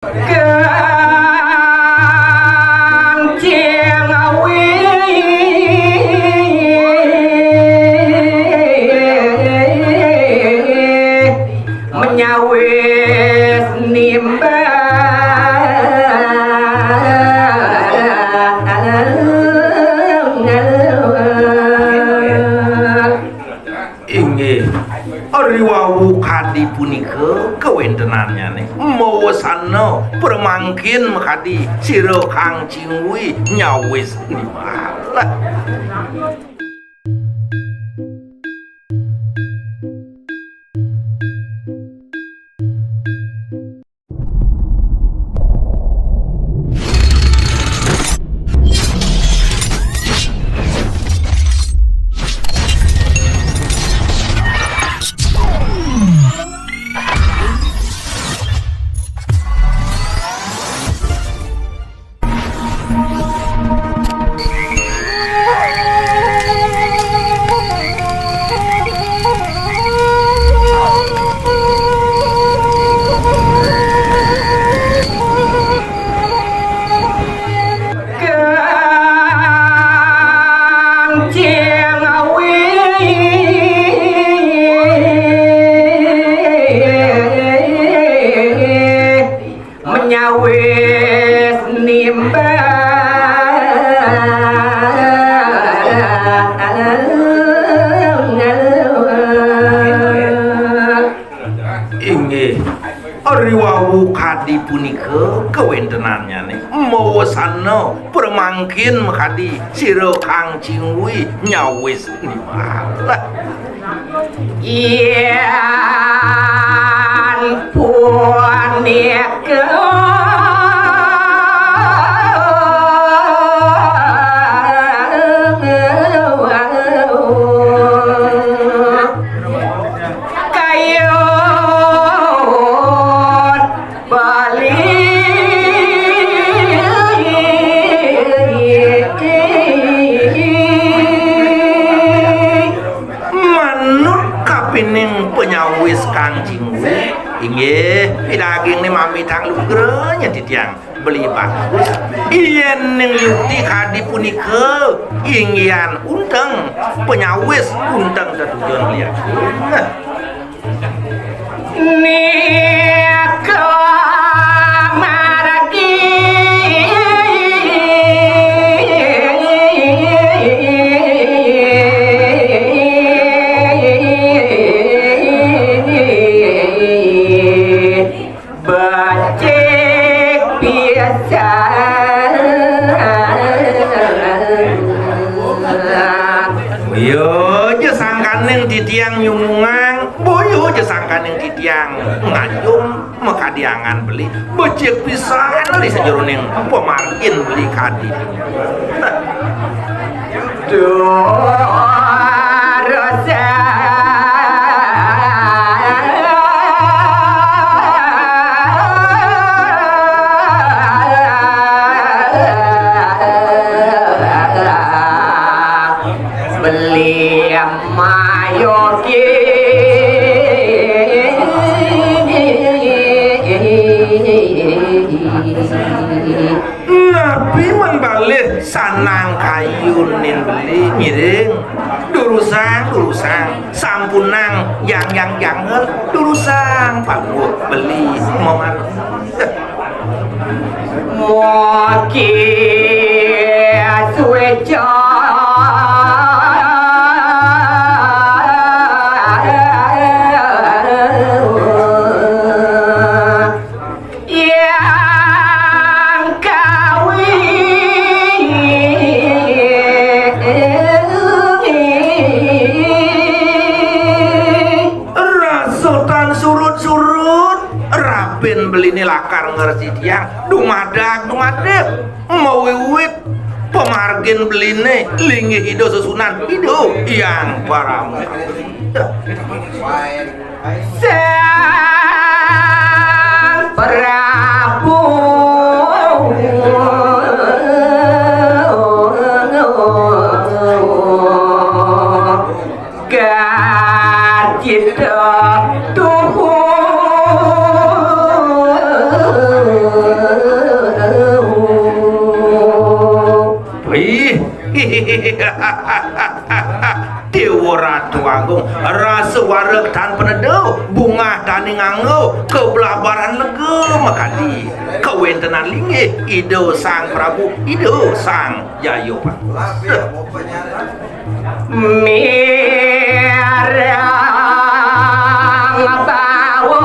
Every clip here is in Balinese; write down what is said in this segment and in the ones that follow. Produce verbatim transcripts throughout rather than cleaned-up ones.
Kancing Awi menyawis nimbal. Inggih, riwau kadi punika kawéntenannyané mawesana pramangkin makadi sira Kang Cingwi nyawis nimbal. Kancing Awi menyawis nimbal. Inggih, riwau kadi punika kawéntenannyané mawesana pramangkin makadi sira Kang Cingwi nyawis nimbal. Yén punika kayun bali. Manut kapining panyawis Kang Cingwi, inggih, pidagingné mamitang lugra nya titiang beli bagus. Yén ning yukti kadi punika, inggihan unteng panyawis, unteng tetujon beli agung. Nika margi becik pisan. Iya, ja sangkaning titiang nyumungang, boya ja sangkaning titiang nganjung makadi angan beli, becik pisan beli sajeroning pamargin beli kadi. Durus beli mayogi. Napi man balih sanang kayunin beli ngiring. Durusang, durusang, sampunang, yang, yang, jangan, durusang, paguh beli, meman. Moki sueca. Yang kawin rasutan surut-surut, rapin beliné lakar ngresi tiang, dumadak, dumadak, mawiwit pamargin beliné, linggih Ida sesunan, Ida Hyang Parama. Sang Prabu Garjita tuhu. Déwa Ratu Agung, rasa wareg tan paneduh, bungah dané nganggo, kablabaran lega makadi. Kawéntenan linggih Ida Sang Prabu, Ida Sang Jayapanggus. Mireng bawa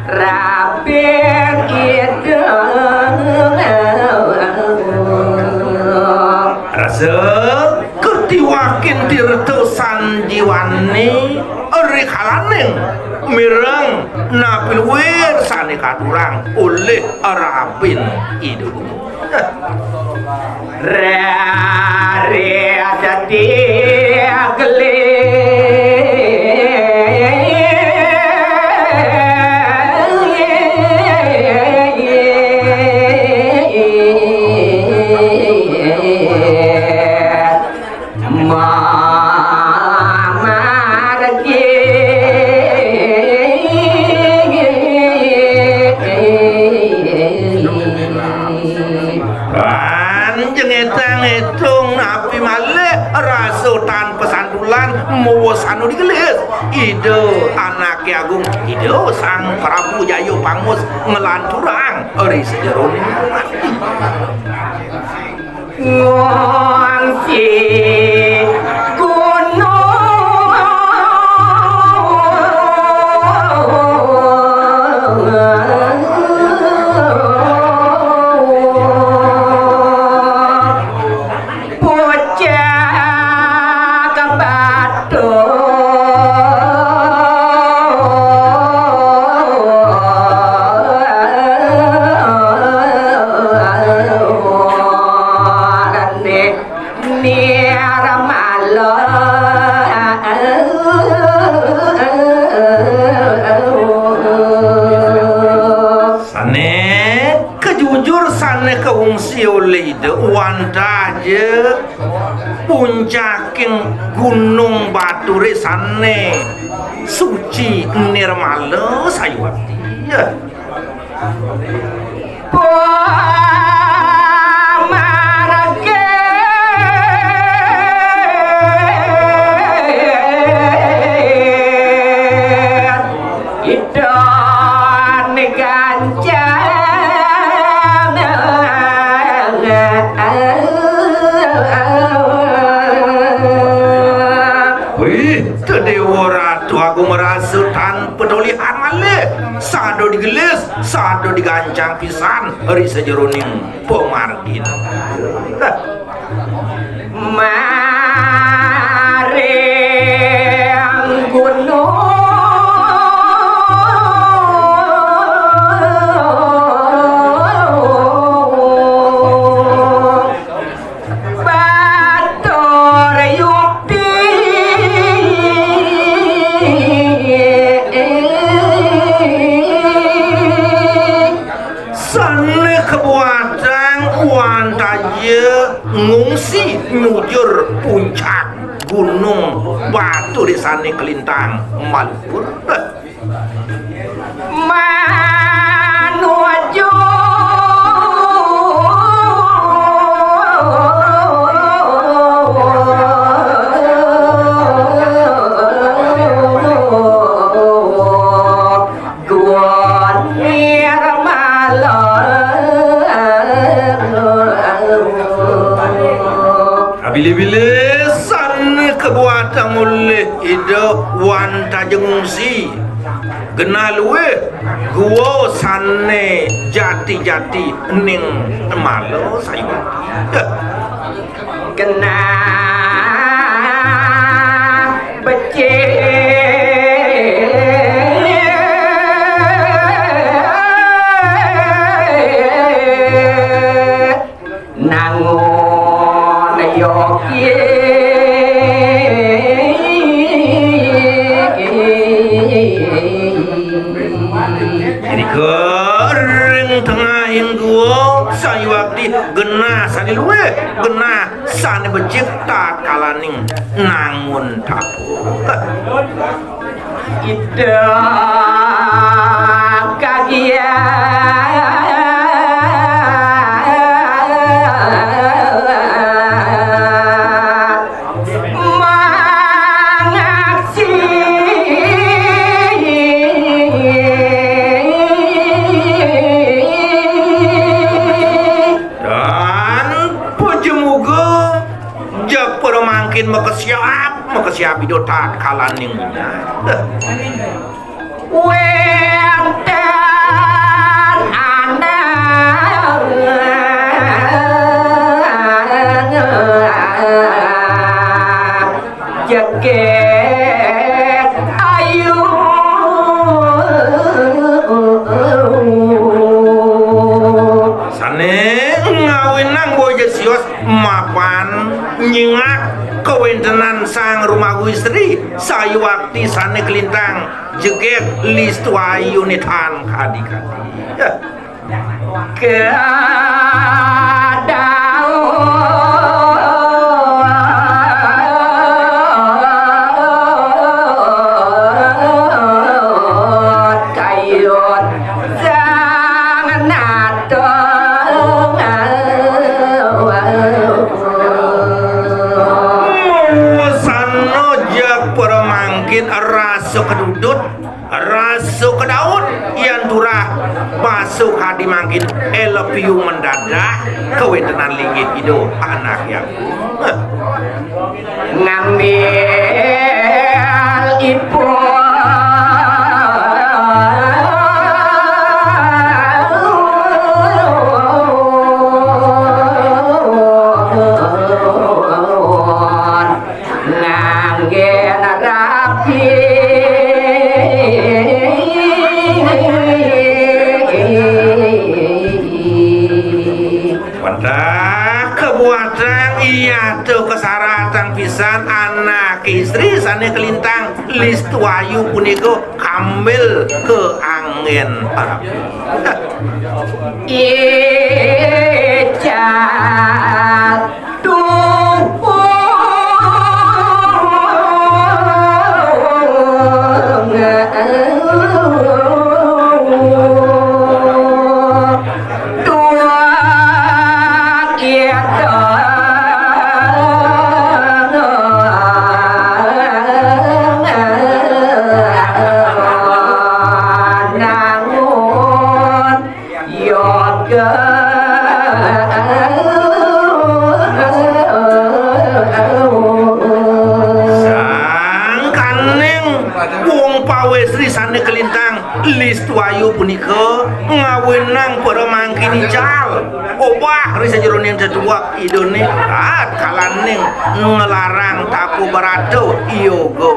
rabin ideng. Rasa katiwakin tirta sanjiwani ri kalaning mireng napi luir sané katurang olih rabin Ida. Rare setia gelis. Mamargi. Panjang étang étung napi malih rasa tan pasantulan mawa sandau digelis. Ida Anaké Agung, Ida Sang Prabu Jayapanggus nglanturang ri sajeroning ati. Ngungsi gunung pucak batu. Nirmala. Sané kajujur, sané kaungsi olih Ida, wantah ja puncaking gunung baturé sané suci nirmala sayuwakti. Ya. Pamargi. Ida Gancang. Wih, Déwa Ratu Agung rasa tan patolihan malih. Sada digelis, sada digancang pisan ri sajeroning pamargin. Maring gunung Batur Yukti. Sané kabuatang wantah ja ngungsi nyujur puncak gunung baturé sané kalintang maluhur. Manuju Guan Nirmala. Bilih-bilih sané kabuatang olih Ida wantah ja ngungsi. Genah luih gua sané jati-jati ning mala sayuwakti. Genah becik. Nangun yogi. Irika ring tengahing gua sayuwakti genah sané luih, genah sané becik tatkalaning nangun tabuh. Ida kagiat mangaksi. Dan pajemuga jak para mangkin makesiab, makesiab ida tatkalaning nyai. Wénten anak jegég ayu. Sané ngawinang boya sios mapan nyingak kawéntenan sang rumawi istri sayuwakti sané kalintang jegég listu ayuné tan kadi-kadi. Kadaud kayun sang natong. Mawasana jak para mangkin rasa kadudut, rasa kadaud, yan turah basa kadi mangkin elepiu mendadak kawéntenan linggih ida anak yang. Ngambil ipun nganggé rapi. Wantah kabuatang iya tu kasaratan pisan anak istri sané kalintang listu ayu punika kambil kaanggén rapi. Icat tuh Sangkaning wong pawéstri sané kalintang listu ayu punika ngawinang para mangkin ical obah ri sajeroning tetuak idané, ah, kalaning nglarang tapu barata yoga.